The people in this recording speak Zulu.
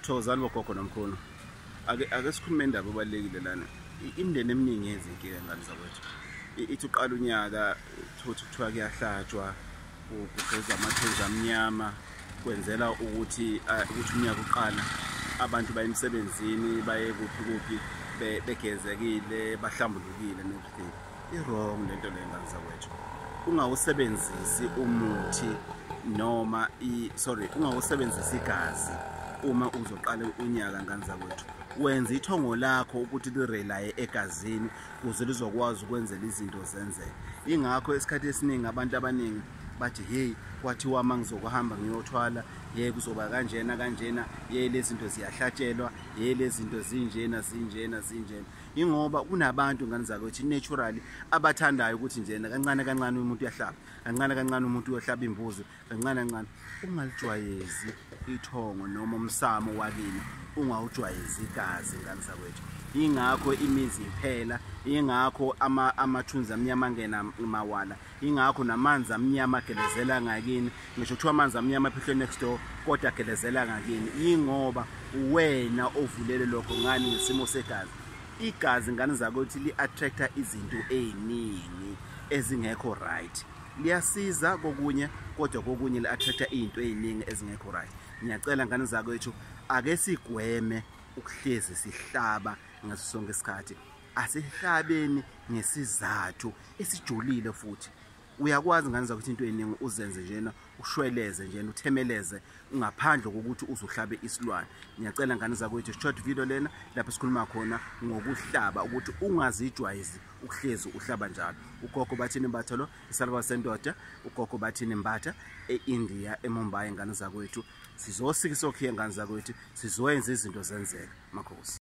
Thokozani bogogo nomkhulu. Ake sikhulume indaba ebalulekile lana. Imindeni eminingi yenza inkinga ngane zakwethu. Ithi uqala unyaka uthotha kuthiwa kuyahlatshwa, kugezwa amathunzi amnyama, kwenzela ukuthi unyaka uqala abantu baye emsebenzini, baye kuphi kuphi, begezekile, bahlambulukile and everything. I-wrong lento le ngane zakwethu. Ungawusebenzisi umuthi noma ungawusebenzisi igazi uma uzoqala unyaka ngane zakwethu. Wenza ithongo lakho ukuthi lirelaye egazini ukuze lizokwazi ukwenzela izinto zenzeke. Ingakho isikhathi esiningi abantu abaningi bathi hey, kwathiwa uma ngizokuhamba ngiyothwala, hey kuzoba kanjena kanjena, hey lezi zinto ziyahlatshelwa, hey lezi zinto zinjena zinjena zinjena. Ingoba kunabantu ngane zakwethu naturally abathandayo ukuthi njena kancane kancane umuntu uyahlaba, kancane kancane umuntu uyohlaba imbuzi, kancane kancane. Ungalijwayezi ithongo noma umsamo wakini, ungawujwayezi igazi ngane zakwethu. Ingakho imizi iphela, ingakho amathunzi amnyama angena mawala, ingakho namanzi amnyama agelezela ngakini. Ngisho kuthiwa amanzi amnyama aphehlwe next door, kodwa agelezela ngakini. Ingoba wena ovulele lokho ngani ngesimo segazi. Igazi ngane zakwethu li-attracta izinto ey'ningi ezingekho right. Liyasiza kokunye, kodwa kokunye li-attracta iy'nto ey'ningi ezingekho right. Ngiyacela ngane zakwethu, ake sigweme ukuhlezi sihlaba ngaso sonke isikhathi. Asihlabeni ngesizathu esijulile futhi. Uyakwazi ngane zakwethu into eningi uzenze njena, ushweleze njena, uthemeleze ngaphandle kokuthi uzohlabe isilwane. Ngiyacela ngane zakwethu, short video lena lapho sikhuluma khona ngokuhlaba, ukuthi ungazijwayezi ukuhlezi uhlaba njalo. Ugogo Bathini Mbatha lo, isalukazi sendoda, ugogo Bathini Mbatha eIndia, eMumbai ngane zakwethu. Sizosika isokhiye ngane zakwethu, sizoyenza izinto zenzeke. Makhosi.